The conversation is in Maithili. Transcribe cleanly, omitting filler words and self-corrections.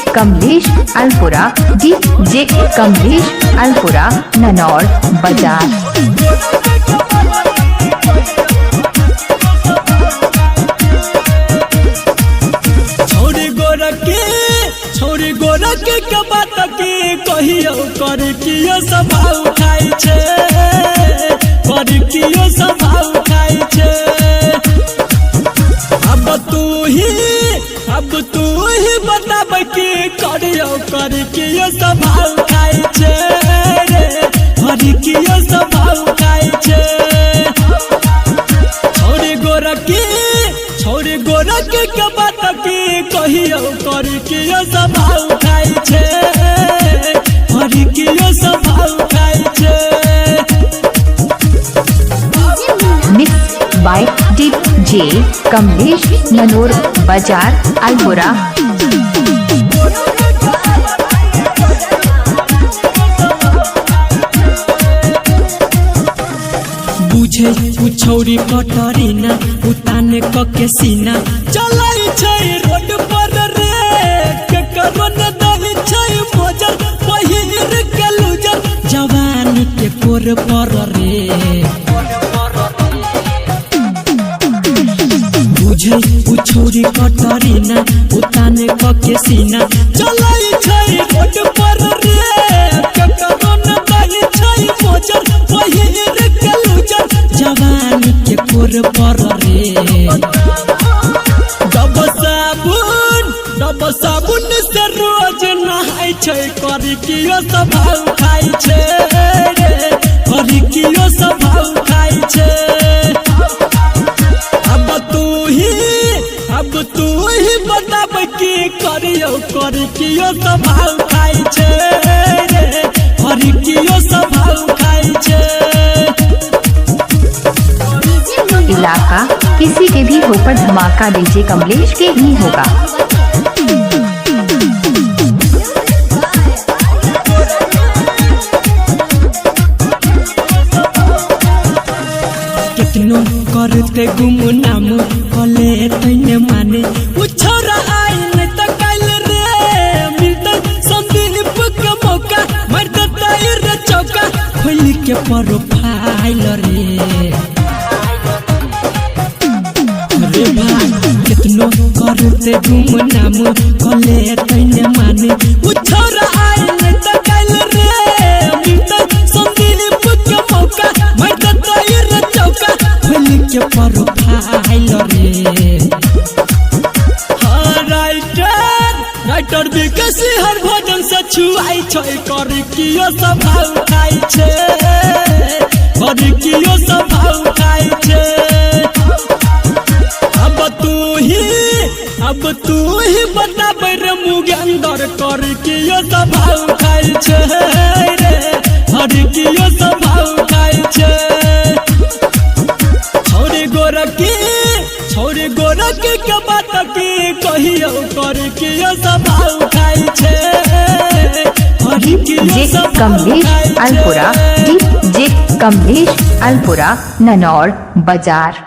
Kamlesh Alpura, DJ Kamlesh Alpura, Nanaur Bazar. छोरी गोरके के बात के कहियो कर कियो स्वभाव खाइ छे, कर कियो स्वभाव खाइ छे। अब तू ही बताब की करियो कर कियो स्वभाव खाइ छे रे, कर कियो स्वभाव खाइ छे। छोरी गोरकी के बात की कहियो कर कियो स्वभाव खाइ छे, कर कियो स्वभाव खाइ छे। Mix by DJ Kamlesh, Nanaur Bazar, Alpura. बुझे उ छौरी कटरीना, उताने क के सीना चलै छै रोड पर रे, केकरो न दही छै मोजर पहिर के लूजर, जवानी के कोर पर रे। बुझे उ छौरी कटरीना, उताने क के सीना चलै छै रोड पर रे, केकरो न दही छै मोजर पहिर के लूजर, जवानी के कोर पर रे। डब साबुन से रोज नहाय छै, कर कियो स्वभाव खाइ छै रे, कर कियो स्वभाव खाइ छै। अब तू ही बताब की करियो कर कियो स्वभाव खाइ छै रे, कर कियो स्वभाव खाइ छै। इलाका किसी के भी हो पर धमाका डीजे कमलेश के ही होगा। कितनो करते गुमनाम कले तैने माने, उ छोरा आइल त काइल रे, मिलते संदीप के मौका मर देतै रे चौका, खोल के प्रोफाइल रे। रे भाई कितनो करते गुमनाम कले तैने माने, उ छोरा आइल त काइल रे, मिलते संदीप के मौका मर देतै रे चौका, खोल के प्रोफाइल रे। हाँ राइटर विकास हर भजन से छुआई छै, कर कियो स्वभाव खाइ छै, कर कियो स्वभाव खाइ छै। अब तू ही बताब रे मुगेंदर, कर कियो स्वभाव खाइ छै रे, हर कियो स्वभाव खाइ छै। छोरी गोरकी के बात की कहियो कर कियो स्वभाव खाइ छै, हर कियो जे स्वभाव कमलेश खाइ छै। अल्पुरा, डीजे कमलेश अल्पुरा, ननौर बाजार।